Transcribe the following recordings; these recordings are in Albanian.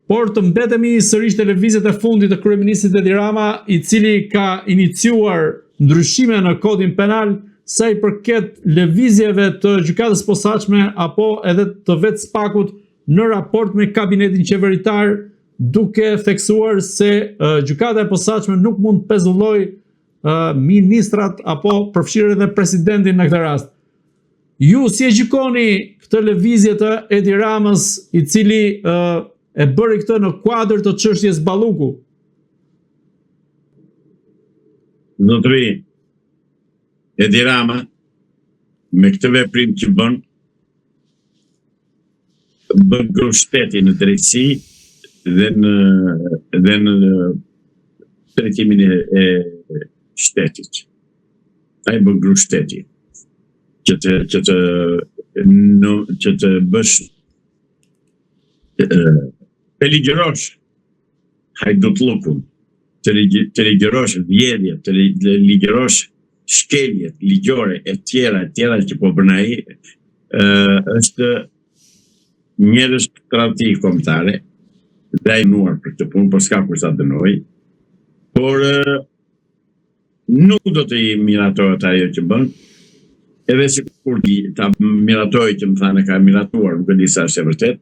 Por të mbetemi sërish te lëvizjet e fundit të kryeministrit Edi Rama, i cili ka iniciuar ndryshime në kodin penal sa i përket lëvizjeve të gjykatës posaçme apo edhe të vetë SPAK-ut në raport me kabinetin qeveritar, duke theksuar se gjykata e posaçme nuk mund të pezullojë ministrat apo përfshirë edhe presidentin në këtë rast. Ju si e gjykoni këtë lëvizje të Edi Ramës, i cili uh, e bëri këtë në kuadër të çështjes Balluku? Zotëri, Edi Rama me këtë veprim që bën bën grusht shteti në drejtësi dhe në dhe në drejtimin e, e shtetit. Ai bën grusht shteti që të që të në, që të bësh të ligjërosh hajdutllëkun, të, të ligjërosh vjedhjet, të ligjërosh shkeljet ligjore e tjera e tjera që po bën ai, është njëherësh tradhti kombëtare dhe ai dënuar për këtë punë, por s'ka kush ta dënojë. Por Nuk do të i miratohet ajo që bën, edhe sikur ta miratojë që më thanë e ka miratuar, nuk e di sa është e vërtetë,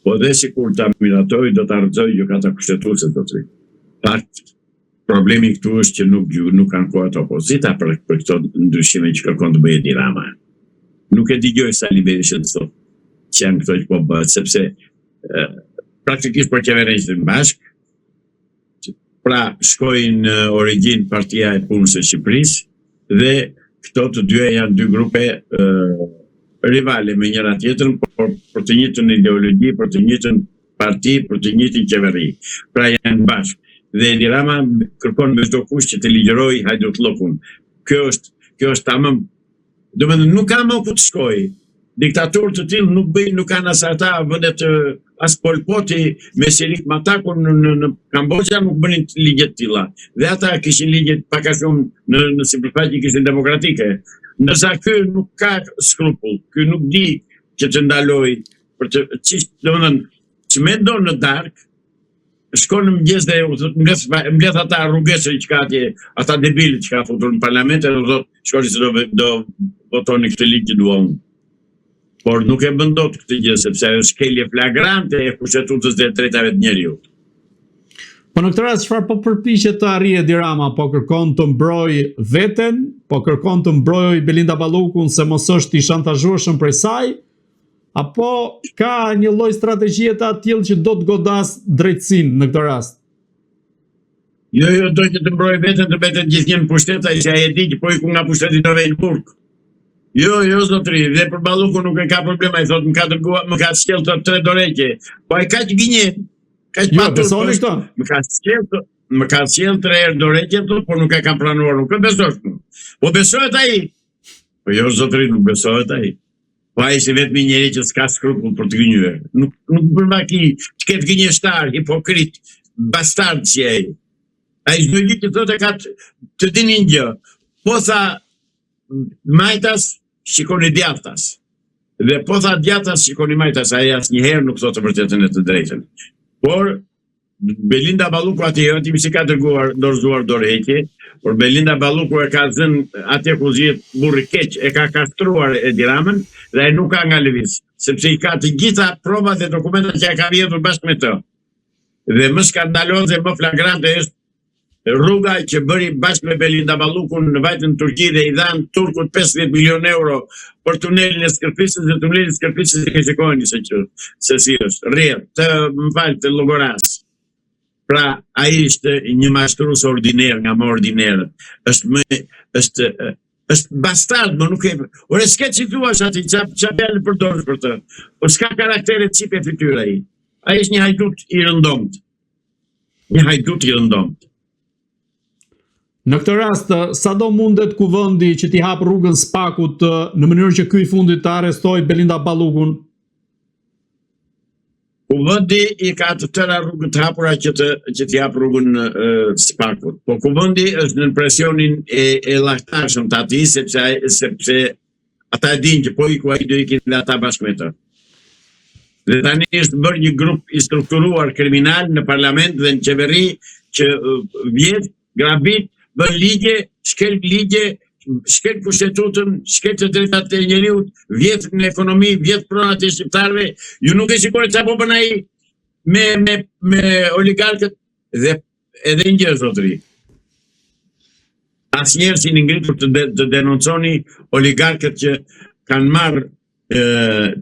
po edhe sikur ta miratojë do ta rrëzojë Gjykata Kushtetuese zotëri. Fakt, problemi këtu është që nuk nuk ankohet opozita për për këto ndryshime që kërkon të bëjë Edi Rama. Nuk e dëgjoj Sali Berishën të thotë që janë këto që po bëhet, sepse praktikisht po qeverisin bashkë, Pra, shkoi në origjinë Partia e Punës e Shqipërisë dhe këto të dyja janë dy grupe rivale me njëra tjetrën, por për të njëjtën ideologji, për të njëjtën parti, për të njëjtën qeveri. Pra janë bashkë. Dhe Edi Rama kërkon me çdo kusht që të ligjërojë hajdutllëkun. Kjo është kjo është tamam Domethënë nuk ka më ku të shkojë. Diktaturë të tillë nuk bëjnë, nuk kanë as ata vendet as Pol Poti me Sirik Matakun në, në, në Kamboxha nuk bënin ligje të tilla. Dhe ata kishin ligje pak a shumë në në sipërfaqe kishin demokratike. Ndërsa ky nuk ka skrupull, ky nuk di që të ndalojë për të çish, domethënë, ç'mendon në darkë, shkon në mëngjes dhe u thotë mbledh mbledh ata rrugaçët që ka atje, ata debilët që ka futur në parlament edhe u thotë shkoni se do do votoni këtë ligj që dua unë. Por nuk e bën dot këtë gjë sepse ajo është shkelje flagrante e kushtetutës dhe e drejtave të njeriut. Po në këtë rast çfarë po përpiqet të arrijë Edi Rama, po kërkon të mbrojë veten, po kërkon të mbrojë Belinda Ballukun se mos është i shantazhueshëm prej saj, Apo ka një lloj strategjie të atillë që do të godasë drejtësinë në këtë rast? Jo, jo, do që të mbrojë veten të mbetet gjithnjë në pushtet, ai se ai e di që po iku nga pushteti do vejë në burg. Jo, jo, zotëri, dhe për Ballukun nuk e ka problem, ai thotë më ka dërguar, më ka sjellë të tre dorëheqje. Po ai kaq gënjen, kaq jo, pa besoni këtë. Më ka sjellë më ka sjellë tre herë dorëheqje, thotë, por nuk e kam pranuar, nuk e besosh. Po besohet ai. Po jo, zotëri, nuk besohet ai. Po ai është i vetmi njeri që s'ka skrupull për të gënjyer. Nuk nuk bën vaki të ketë gënjeshtar, hipokrit, bastard si ai. Ai çdo gjë që thotë ka të, të dini një gjë. Po tha majtas, shikoni djathtas. Dhe po tha djathtas, shikoni majtas, ai asnjëherë nuk thotë të vërtetën e të drejtën. Por Belinda Balluku atje jo vetëm se ka dërguar dorëzuar dorëheqje, por Belinda Balluku e ka zënë atje ku zihet burri keq, e ka kastruar Edi Ramën dhe ai nuk ka nga lëviz, sepse i ka të gjitha provat dhe dokumentat që e ka vjedhur bashkë me të. Dhe më skandaloze, më flagrante është Rruga që bëri bashkë me Belinda Ballukun në vajtën në Turqi dhe i dhanë turkut 50 milion euro për tunelin e Skërficës dhe tunelin e Skërficës e shikojeni se që se si është. Rrjedh, të më fal të Llogorasë. Pra, ai është një mashtrues ordiner nga më ordinerët. Është më është është bastard, më nuk e Ore s'ke ç'i thuash atij, ça ça fjalë përdorësh për të. Po s'ka karaktere çipe fytyrë ai. Ai është një hajdut i rëndomtë. Një hajdut i rëndomtë. Në këtë rast, sa do mundet kuvendi që t'i hapë rrugën SPAK-ut në mënyrë që ky i fundit të arrestojë Belinda Ballukun? Kuvendi i ka të tëra rrugët të hapura që të që t'i hapë rrugën SPAK-ut. Po kuvendi është nën presionin e e llahtarshëm të atij sepse sepse ata e dinë që po iku ai do ikin dhe ata bashkë me të. Dhe tani është bërë një grup i strukturuar kriminal në parlament dhe në qeveri që vjedh, grabit, bën ligje, shkel ligje, shkel kushtetutën, shkel të drejtat e njeriut, vjedh në ekonomi, vjedh pronat e shqiptarëve. Ju nuk e shikoni çfarë po bën ai me me me oligarkët dhe edhe një gjë zotëri. Asnjëherë s'jeni ngritur të, de, të denonconi oligarkët që kanë marrë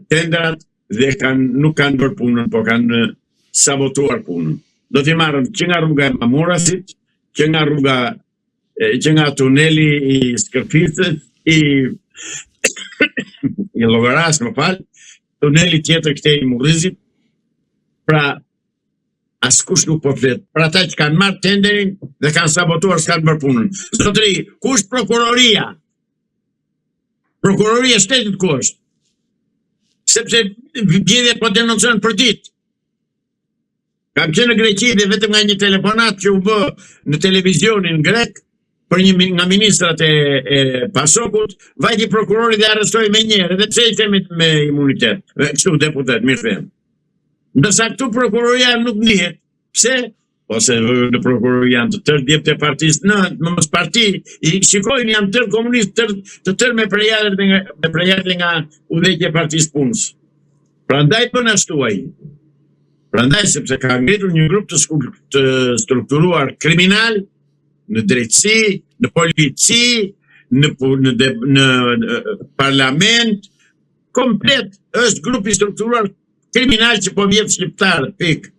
tenderat dhe kanë nuk kanë bërë punën, po kanë sabotuar punën. Do t'i marrëm që nga rruga e Mamurrasit, që nga rruga që nga tuneli i Skërficës, i i Llogarasë, më fal, tuneli tjetër këtej i Murrizit. Pra askush nuk po flet për ata që kanë marrë tenderin dhe kanë sabotuar, s'kanë bërë punën. Zotëri, ku është prokuroria? Prokuroria e shtetit ku është? Sepse vjedhjet po denoncohen për ditë. Kam qenë në Greqi dhe vetëm nga një telefonatë që u bë në televizionin grek për një nga ministrat e, e Pasokut, vajti prokurori dhe arrestoi menjëherë, edhe pse ishte me, me imunitet, dhe kështu deputet, mirë them. Ndërsa këtu prokuroria nuk ndihet. Pse? Po se në prokurori janë të tërë djemtë e partisë në, në mos parti, i shikojnë janë tërë komunistë, tërë, të tërë me prejardhje nga, me prejardhje nga udhëheqja e partisë punës. Prandaj bën ashtu ai. Prandaj sepse ka ngritur një grup të, të strukturuar kriminal në drejtësi, në polici, në në, në, në, në parlament, komplet është grup i strukturuar kriminal që po vjedh shqiptarët, pikë.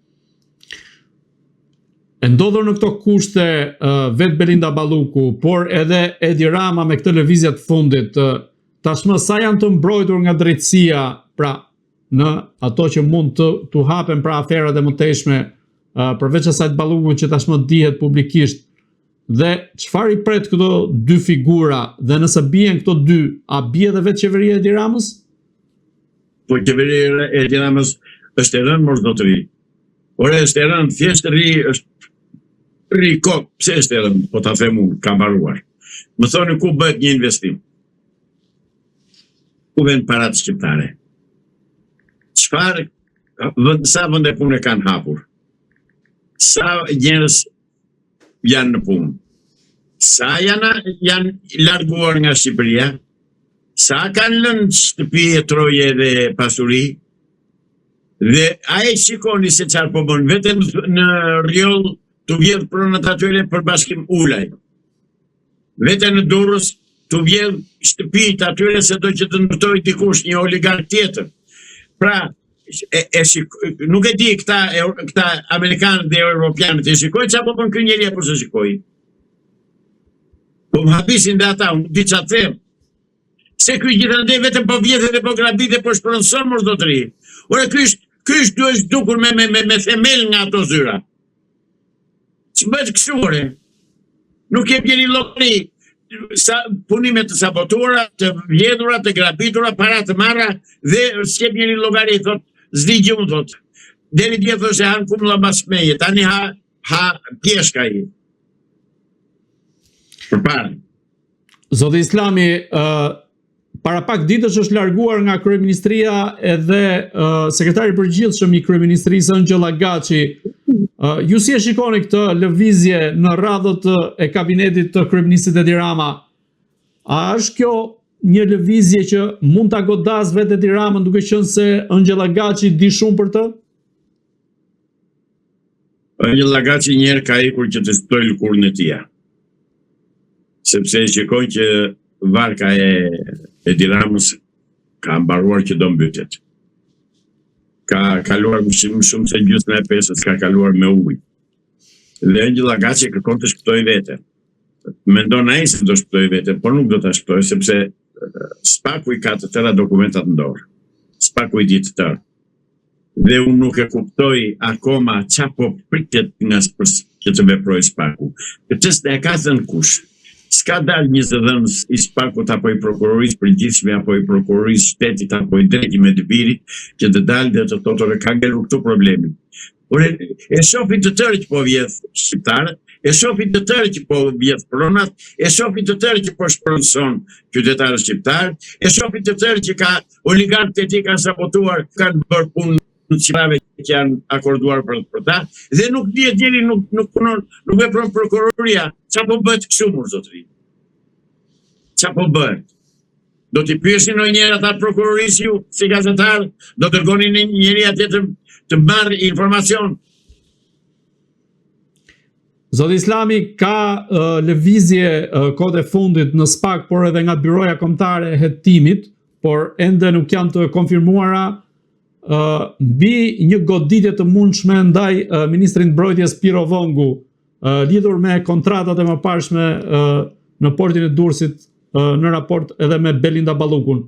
E ndodhur në këto kushte vetë Belinda Balluku, por edhe Edi Rama me këtë lëvizje të fundit, tashmë sa janë të mbrojtur nga drejtësia, pra në ato që mund të t'u hapen pra aferat e mëtejshme, përveç asaj të Ballukut që tashmë dihet publikisht, dhe çfarë i pret këto dy figura dhe nëse bien këto dy, a bie edhe vetë qeveria e Edi Ramës? Po qeveria e Edi Ramës është e rënë mor zotëri. Ore është e rënë, thjesht rri është rri kot, pse është e rënë? Po ta them unë, ka mbaruar. Më thoni ku bëhet një investim? Ku venë paratë shqiptare? Çfarë vend sa vende pune kanë hapur? Sa njerëz janë në punë? Sa janë janë larguar nga Shqipëria? Sa kanë lënë shtëpi e troje dhe pasuri? Dhe a e shikoni se çfarë po bën vetëm në Rrjoll tu vjedh pronat atyre për Bashkim Ulaj. Vete në Durrës tu vjedh shtëpitë atyre se do që të ndërtojë dikush një oligark tjetër. Pra, e, e shik, nuk e di këta, e, këta amerikanët dhe europianët e shikojnë çfarë po bën ky njeri apo s'e shikojnë. Po më habisin dhe ata, unë di çfarë them. Se ky gjithandej vetëm po vjedh dhe po grabit dhe po shpronëson mor zotëri. Ore ky është ky është duhet zhdukur me me me, me themel nga ato zyra. Ç'bëhet kështu ore? Nuk jep njeri llogari sa punime të sabotuara, të vjedhura, të grabitura, para të marra dhe s'jep njeri llogari, thot, s'di gjë unë thot. Deri dje thoshte han kumbulla mbas meje, tani ha ha pjeshkë ai. Përpara. Zoti Islami, uh, para pak ditësh është larguar nga kryeministria edhe uh, sekretari i përgjithshëm i kryeministrisë Engjëll Agaçi. Uh, ju si e shikoni këtë lëvizje në radhët e kabinetit të kryeministrit Edi Rama? A është kjo një lëvizje që mund ta godasë vetë Edi Ramën duke qenë se Engjëll Agaçi di shumë për të? Engjëll Agaçi njëherë ka ikur që të shpëtojë lëkurën e tija. Sepse e shikon që varka e Edi Ramës ka mbaruar që do mbytet. Ka kaluar më shumë, shumë se gjysma e peshës, ka kaluar me ujë. Dhe Engjëll Agaçi kërkon të shpëtojë veten. Mendon ai se do shpëtojë veten, por nuk do ta shpëtojë sepse Spaku i ka të tëra dokumentat në dorë. Spaku i di të tërë. Dhe unë nuk e kuptoj akoma ça po pritet nga që të veprojë Spaku. Këtë s'na e ka thënë kush. S'ka dalë një zëdhënës i Spakut apo i Prokurorisë Përgjithshme apo i Prokurorisë Shtetit apo i dreqi me të birit që të dalë dhe të thotë ore ka ngelur këtu problemi. Ore e shohin të tërë që po vjedh shqiptarët, e shohin të tërë që po vjedh pronat, e shohin të tërë që po shpronëson qytetarët shqiptarë, e shohin të tërë që ka Oligarkët e tij kanë sabotuar, kanë bërë punë. të shqiptarëve që janë akorduar për, për ta, dhe nuk dihet njeri, nuk, nuk punon, nuk vepron prokuroria. Ça po bëhet kështu, mor zotëri? Ça po bëhet? Do t'i pyesni ndonjëherë ata prokurorisë ju, si gazetar, do dërgoni një njeri atje të, të marrë informacion. Zoti Islami ka uh, lëvizje uh, kohët e fundit në SPAK, por edhe nga Byroja Kombëtare e Hetimit, por ende nuk janë të konfirmuara uh, mbi një goditje të mundshme ndaj uh, ministrit të Mbrojtjes Pirro Vengu, uh, lidhur me kontratat e mëparshme uh, në portin e Durrësit uh, në raport edhe me Belinda Ballukun.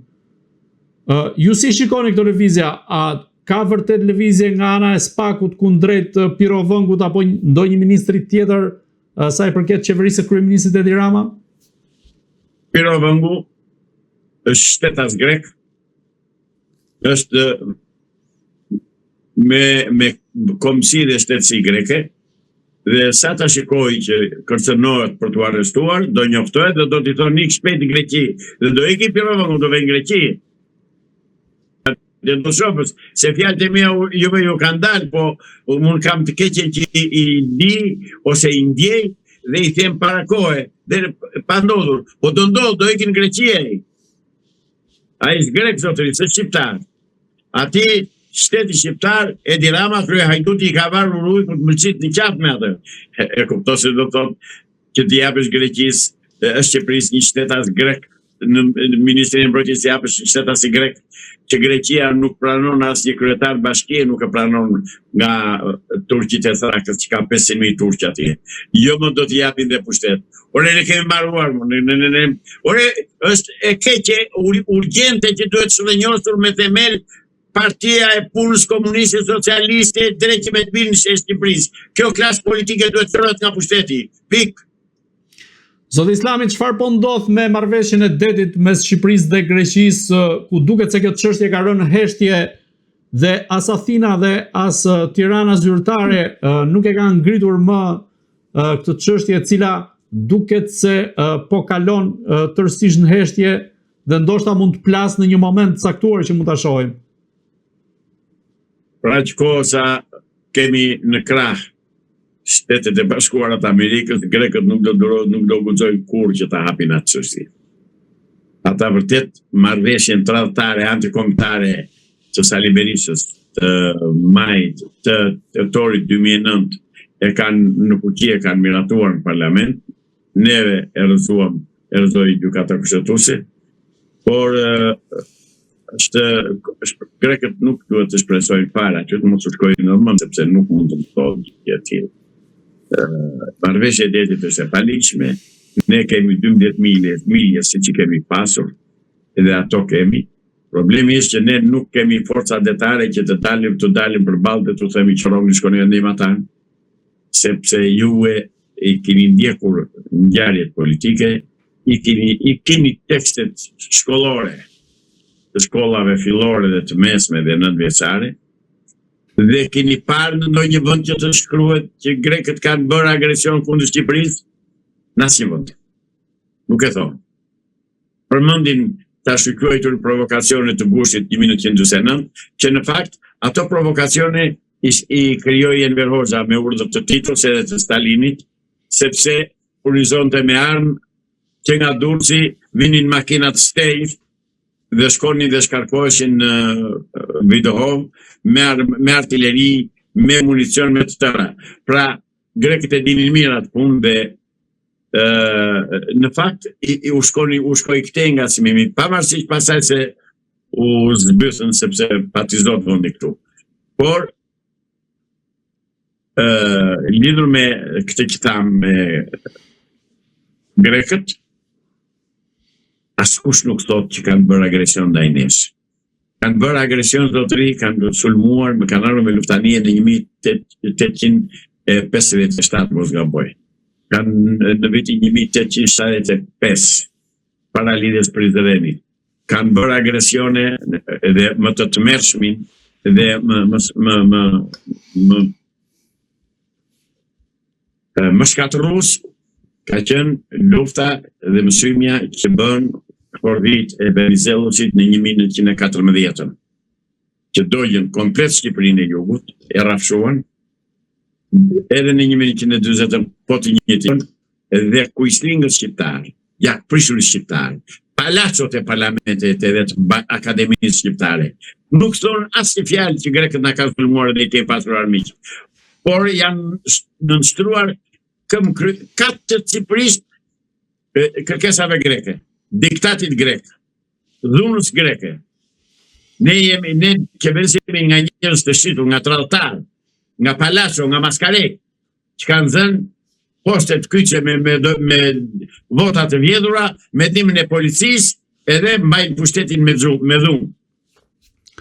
Uh, ju si shikoni këto lëvizje? A ka vërtet lëvizje nga ana e SPAK-ut kundrejt Pirro Vengut apo ndonjë ministri tjetër uh, sa i përket qeverisë së kryeministrit Edi Rama? Pirro Vengu është shtetas grek, është me me kombësi dhe shtetësi greke dhe sa ta shikojë që kërcënohet për t'u arrestuar, do njoftohet dhe do t'i thonë ik shpejt në Greqi dhe do iki Pirro Vengu do vejë në Greqi. Dhe do shohësh se fjalët e mia juve ju kanë dalë, po unë kam të keqen që i, i di ose i ndjej dhe i them para kohe dhe pa ndodhur, po do ndodh, do iki në Greqi ai. Ai është grek zotëri, s'është shqiptar. Atij shteti shqiptar, Edi Rama kryehajduti i ka varur ujkut mëlçitë në qafë me atë. E, e kupton se do thotë që t'i japësh Greqisë, e Shqipërisë një shtetas grek në, në Ministrinë e Mbrojtjes t'i japësh një shtetas grek që Greqia nuk pranon asnjë kryetar bashkie nuk e pranon nga turqit e Thrakës që ka 500.000 turq atje. Jo më do t'i japin dhe pushtet. Ore ne kemi mbaruar, mo, ne ne ne ne. Ore është e keqe urgjente që duhet çrrënjosur me themel Partia e Punës Komuniste Socialiste dreqi me të birin e Shqipërisë. Kjo klasë politike duhet të nga pushteti. Pikë. Zoti Islami, çfarë po ndodh me marrëveshjen e detit mes Shqipërisë dhe Greqisë, ku duket se kjo çështje ka rënë në heshtje dhe as Athina dhe as Tirana zyrtare nuk e kanë ngritur më këtë çështje e cila duket se po kalon tërësisht në heshtje dhe ndoshta mund të plasë në një moment të caktuar që mund ta shohim. Pra aq kohë sa kemi në krah Shtetet e Bashkuara të Amerikës, grekët nuk do durojnë, nuk do guxojnë kurrë që ta hapin atë çështje. Ata vërtet marrëveshjen tradhtare antikombëtare të Sali Berishës të majit të tetorit 2009 e kanë në fuqi e kanë miratuar në parlament, neve e rrëzuam, e rrëzoi gjykata kushtetuese, por është, është grekët nuk duhet të shpresojnë fare që të mos u shkojë në mend sepse nuk mund të ndodhë një gjë e tillë. Marrëveshja e detit është e paligjshme. Ne kemi 12 milje, milje siç i kemi pasur dhe ato kemi. Problemi është që ne nuk kemi forca detare që të dalim të dalim përballë dhe t'u themi qorroni shkoni andej matanë, sepse juve i keni ndjekur ngjarjet politike, i keni i keni tekstet shkollore të shkollave fillore dhe të mesme dhe nëntëvjeçare dhe keni parë në ndonjë vend që të shkruhet që grekët kanë bërë agresion kundër Shqipërisë? Në asnjë vend. Nuk e thonë. Përmendin të ashtuquajtur provokacione të gushtit 1949, që në fakt ato provokacione i, i krijoi Enver Hoxha me urdhër të Titos edhe të Stalinit, sepse furnizonte me armë që nga Durrësi vinin makinat Steyr dhe shkonin dhe shkarkoheshin në Vidohovë me, ar me artileri, me municion, me të tëra. Pra, grekët e dinin mirë atë punë dhe në fakt i, i u shkoni u shkoi këtej ngacmimi, pavarësisht pastaj se u zbythën sepse pati zot vendi këtu. Por ë lidhur me këtë që thamë me grekët, askush nuk thotë që kanë bërë agresion ndaj nesh. Kanë bërë agresion zotëri, kanë sulmuar, më kanë ardhur me luftanije në 1857, mos gaboj. Kanë në vitin 1875, para lidhjes Prizrenit. Kanë bërë agresione dhe më të tmerrshmin dhe më më më më më më shkatërrues ka qenë lufta dhe mësymja që bënë hordhitë e Venizellosit në 1914. që dogjën komplet Shqipërinë e Jugut, e rrafshuan, edhe në 1940 po të njëjtin dhe kuislingët shqiptarë, gjakprishurit shqiptarë, palaçot e parlamentit edhe të akademisë shqiptare, nuk thonë asnjë fjalë që grekët na kanë sulmuar dhe i kemi pasur armiq, por janë nënshtruar këm kry, katërcipërisht kërkesave greke, diktatit grek, dhunës greke. Ne jemi, ne qeverisemi nga njerëz të shitur, nga tradhtarë, nga palaço, nga maskare, që kanë zënë postet kyçe me, me, me vota të vjedhura, me ndihmën e policisë, edhe mbajnë pushtetin me, me dhunë.